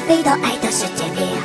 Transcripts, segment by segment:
Peb tau aim tau sawv tsees tias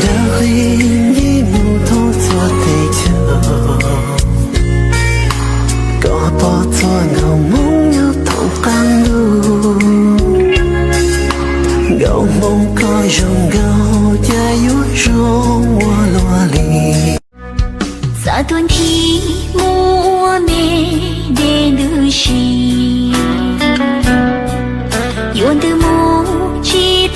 Dawb qhib ncig mus thoob txhua teb chaws, koj pom txhua nkauj Hmoob nyob thoob qab ntuj. Nkauj Hmoob koj zoo nkauj cas yuav zoo ua luaj li. Xav tuaj nthi mus ua me dej ntws si, yuav ntws mus tsis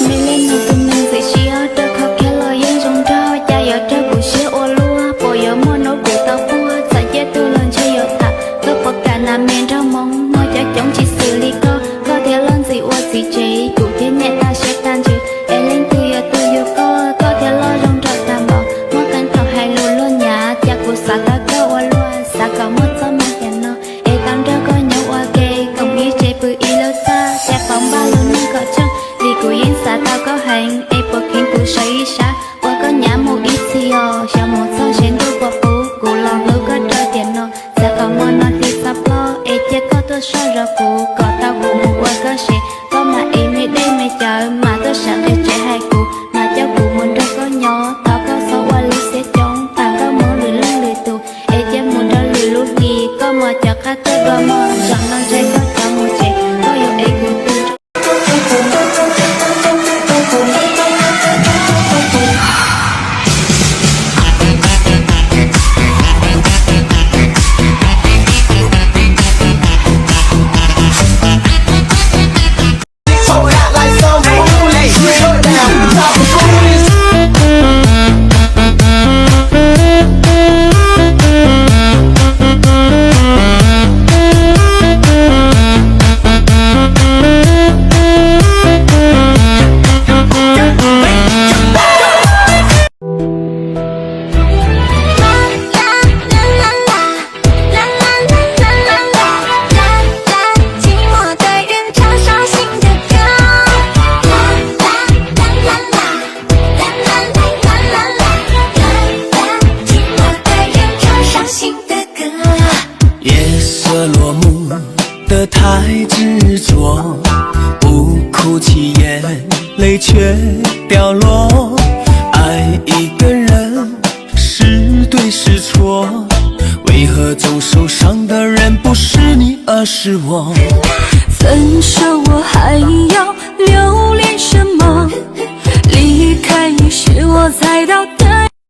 me leej no tus me ntxim siab rau khov khe los yeej zoo nraug, cas yuav raug kuv siab ua luaj, puas yuav muaj hnub kuv tau puag, txawm ciaj tuag los ntshe yuav tham, koj puas kam nas me nraug Hmoob muaj coob coob tsis xws li koj, koj thiab loj ntxim ua txiv tsev, kuv thiab niam tag siab tag ntsws, es leej twg yuav tu yuav koj, koj thiab loj zoo nraug tag npaum, muaj qee thaum hais lus luag nyav, cas kuv xav tau koj ua luaj, xav kom muaj txoj hmoo tiam no, es tau nrog koj nyob ua ke, koom ib tsev pw ib lub txaj, cas paub npaj lub neej kom tseeb, vim kuv yeej xav tau koj heev, es puas kheev kuv sawv ib sab, ua koj nyav mus ib txhis os, xyov mus txog seb ntuj puas qub, kuv los hlub koj rau tiam no, xav kom hmo no hli txog ploj, es cia koj tuaj soj zog kuv, kom tau kuv mus ua koj sev, koj mam ev me dej me cawv, mam tuaj sawv qhia tsev hais kuv, mam coj kuv mus nrog koj nyob, thov koj txhob ua lub siab coob, tham koj Hmoob lwm leej lwm tus, es cia mus rau lwm lub hlis, koj mos cov qab tuaj dua mog, zaum no ntshe koj rov mus tsev, koj yuav ev kuv tus